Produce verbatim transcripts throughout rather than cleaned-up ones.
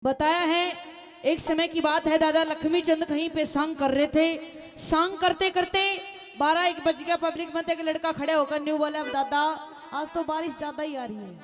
बताया है, एक समय की बात है, दादा लक्ष्मी चंद कहीं पे सांग कर रहे थे। सांग करते करते बारह एक बज गया। पब्लिक में एक लड़का खड़ा होकर न्यू बोला, "अब दादा, आज तो बारिश ज्यादा ही आ रही है।"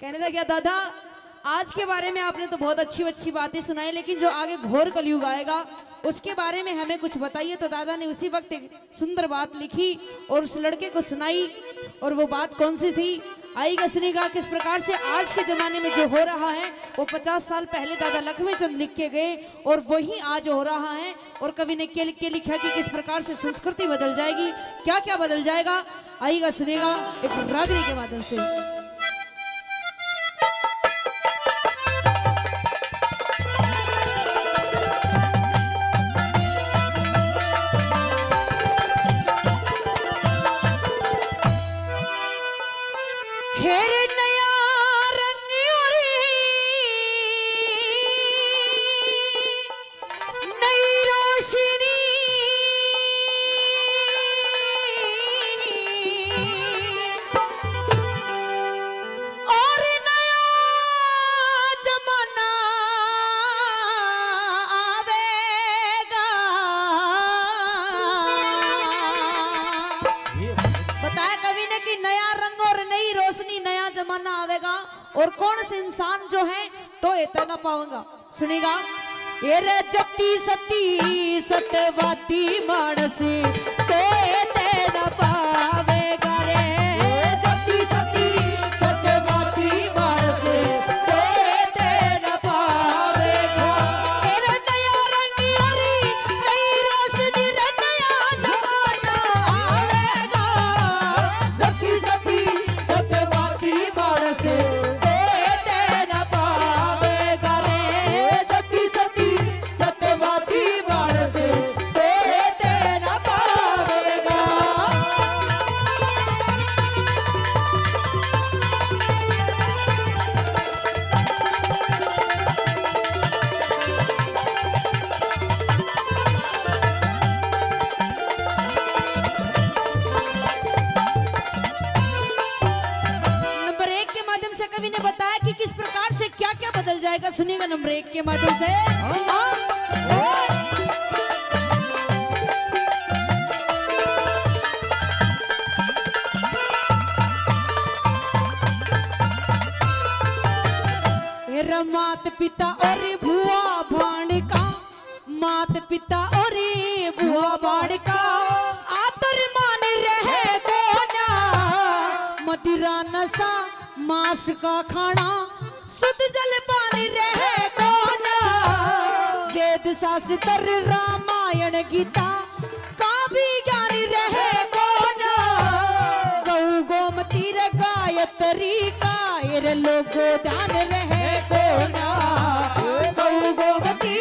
कहने लग गया, "दादा, आज के बारे में आपने तो बहुत अच्छी अच्छी बातें सुनाई, लेकिन जो आगे घोर कलयुग आएगा, उसके बारे में हमें कुछ बताइए।" तो दादा ने उसी वक्त एक सुंदर बात लिखी और उस लड़के को सुनाई। और वो बात कौन सी थी, आइएगा सुनिएगा किस प्रकार से आज के जमाने में जो हो रहा है, वो पचास साल पहले दादा लक्ष्मी चंद लिख के गए और वही आज हो रहा है। और कवि ने क्या लिख के लिखा कि किस प्रकार से संस्कृति बदल जाएगी, क्या क्या बदल जाएगा, आइएगा सुनिएगा एक रागनी के माध्यम से। हेर नया रंग और नई रोशनी और नया जमाना आवेगा। बताया कवि ने कि नया रंग और नई रोशनी, नया जमाना आवेगा और कौन से इंसान जो है टोए तै ना पावेगा। सुनेगा, ए रे जत्ती सती सतवादी मानस, टोए तै ना पावेगा रे। जत्ती सती सतवादी मानस, टोए तै ना पावेगा। ए रे नया रंग और नई रोशनी रे, नया जमाना आवेगा। जत्ती सती सतवादी मानस, टोए तै ना पावेगा रे। जत्ती सती सतवादी मानस, टोए तै ना पावेगा। नंबर एक के माध्यम से कवि ने बताया कि किस प्रकार से क्या-क्या बदल जाएगा। सुनिएगा नंबर एक के माध्यम से। हाँ। मेरा मात पिता और भुआ भाण का, मात पिता और भुआ भाण का आदर मान रहे कोना। मदिरा नशा मांस का खाना, शुद्ध जलपान रहे कोना। वेद शास्त्र रामायण गीता का भी ज्ञान रहे कोना। गौ गोमती रे गायत्री का, ए रे लोगो ध्यान रहे कोना। गौ गोमती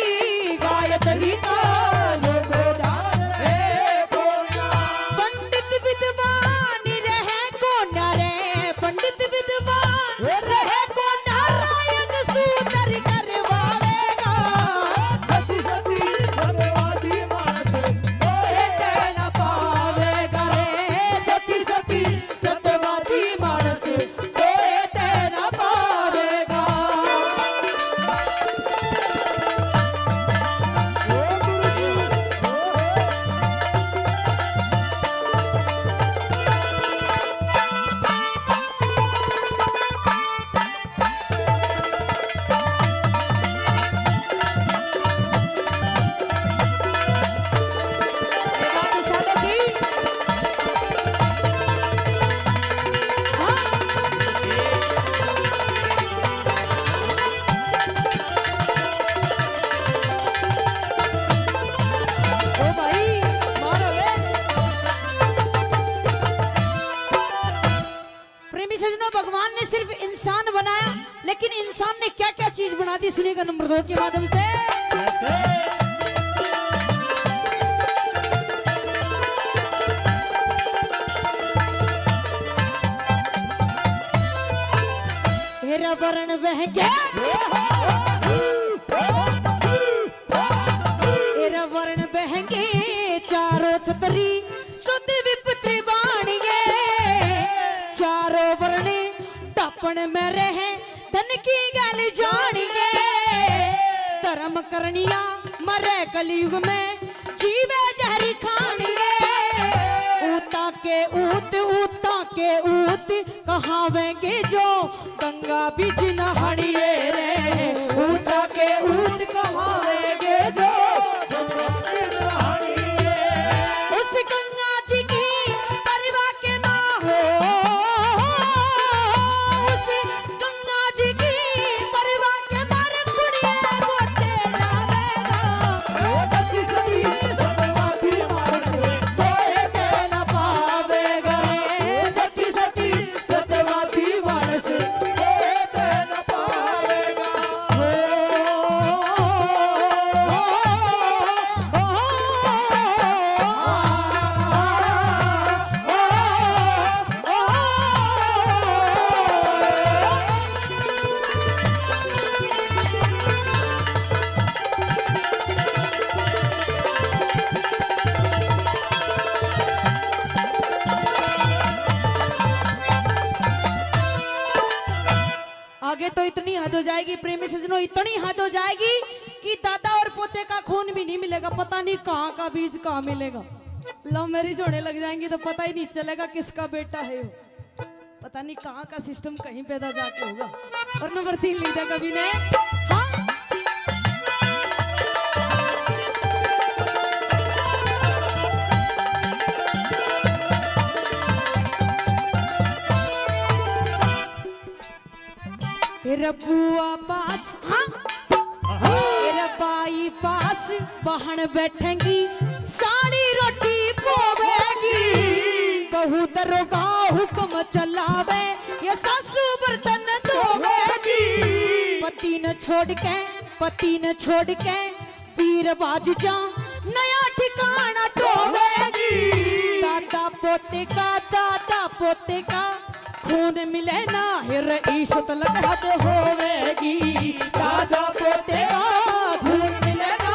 गायत्री का लोगो ध्यान रहे कोना। पंडित विद्वान रहे कोना रे, पंडित विद्वान रहे कोना। रायन सूत्र करवावेगा। जति सती सतवादी मानस, टोए तै ना पावेगा रे। जति सती सतवादी मानस, टोए तै ना पावेगा। ओ भाई, मारो रे। प्रेमी सजनों, भगवान ने सिर्फ इंसान बनाया, लेकिन इंसान ने क्या-क्या चीज बना दी, सुनिएगा नंबर दो के माध्यम से। हेरा वरण बहके, हेरा वरण बहके, चारों छतरी सुध विपत बाणिए। चारों वरण तापण में रहे, धन की गल जाणिए। करनिया मरे कलयुग में, जीवे जहरी खानिए। ऊता के ऊत, ऊता के ऊत कहावेंगे जो, गंगा बीच नहानिए रे। ऊता के ऊत कहावेंगे जो, गंगा बीच नहानिए। उस गंगा जी की परवाह के ना हो, उस गंगा जी की परवाह के मारे कुड़िए गोते जावेगा। ओ जति सती सतवादी मानस कोई ते न पावेगा। जति सती सतवादी मानस कोई ते न पावेगा। आगे तो इतनी हद हो जाएगी प्रेमी सजनों, इतनी हद हो जाएगी कि दादा और पोते का खून भी नहीं मिलेगा। पता नहीं कहाँ का बीज कहाँ मिलेगा। लव मैरिज होने लग जाएंगी तो पता ही नहीं चलेगा किसका बेटा है वो। पता नहीं कहाँ का सिस्टम कहीं पैदा जाके होगा। और नंबर तीन लिख दिया कवि ने। हाँ। तेरा बुआ पास, हाँ। तेरा बाई पास बहन बैठेंगी, साली रोटी पोवेगी। कहू दरोगा हुक्म चलावे, ये सासू बर्तन धोवेगी। पति न छोड़ के, पति न छोड़ के पीर बाज जा नया ठिकाना टोवेगी। दादा पोते का, दादा पोते का खून मिले ना, हिर ईशत लग हद होवेगी। दादा पोते का खून मिले ना,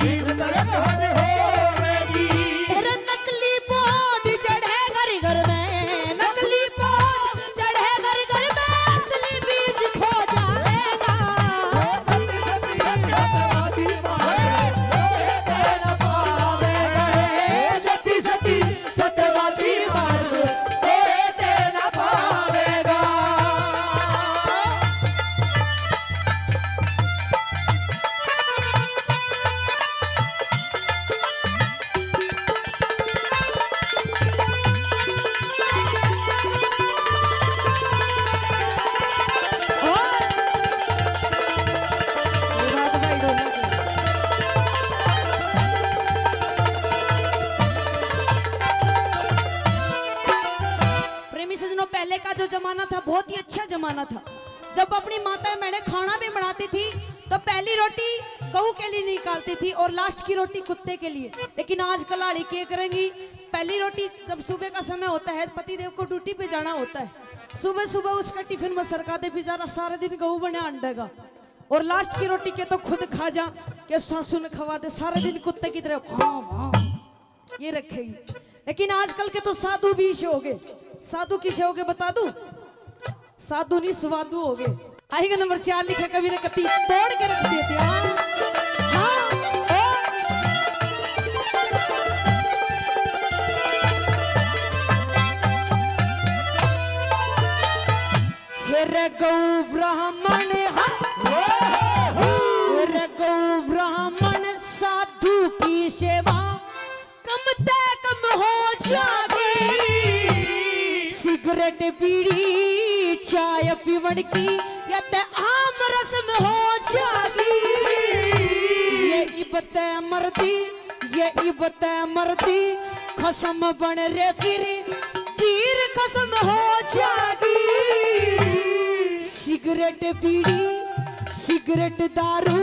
ईशत लग हद होवेगी। अरे नकली पौध चढ़े घर घर में, नकली पौध चढ़े घर घर में, असली बीज खो जाएगा। प्रेमी सजनों, पहले का जो जमाना था, बहुत ही अच्छा जमाना था। जब अपनी माता बहनें खाना भी बनाती थी, तो पहली रोटी गऊ के लिए निकालती थी और लास्ट की रोटी कुत्ते के लिए। लेकिन आजकल आली के करेंगी, पहली रोटी जब सुबह का समय होता है, पति देव को ड्यूटी पे जाना होता है, सुबह सुबह उसका टिफिन में सरका दे बेचारा, सारे दिन गऊ बने अंडे का, और लास्ट की रोटी के तो खुद खा जा, के सासू ने खवा दे, सारे दिन कुत्ते की तरह भां, भां, ये रखेगी। लेकिन आजकल के तो साधु भी इसे हो गए। साधु किसे हो गए बता दूं? साधु नहीं, स्वादु हो गए। आएगा नंबर चार लिखे कवि ने, कत्ती तोड़ के रख दिए थे। हाँ, हाँ, ओ। हे रे गौ ब्राह्मण, हाँ। हे रे गौ ब्राह्मण, साधु की सेवा कम ते कम हो जागी। सिगरेट, बीड़ी, चाय पीवण की या ते आम रस्म हो जागी। ये इब ते मरदी, ये इब ते मरदी खसम बन रे फिर, पीर खसम हो जागी। सिगरेट, बीड़ी, सिगरेट, दारू,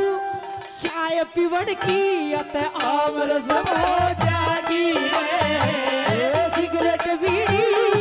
चाय पीवण की या ते आम रस्म हो जागी रे। सिगरेट, बीड़ी,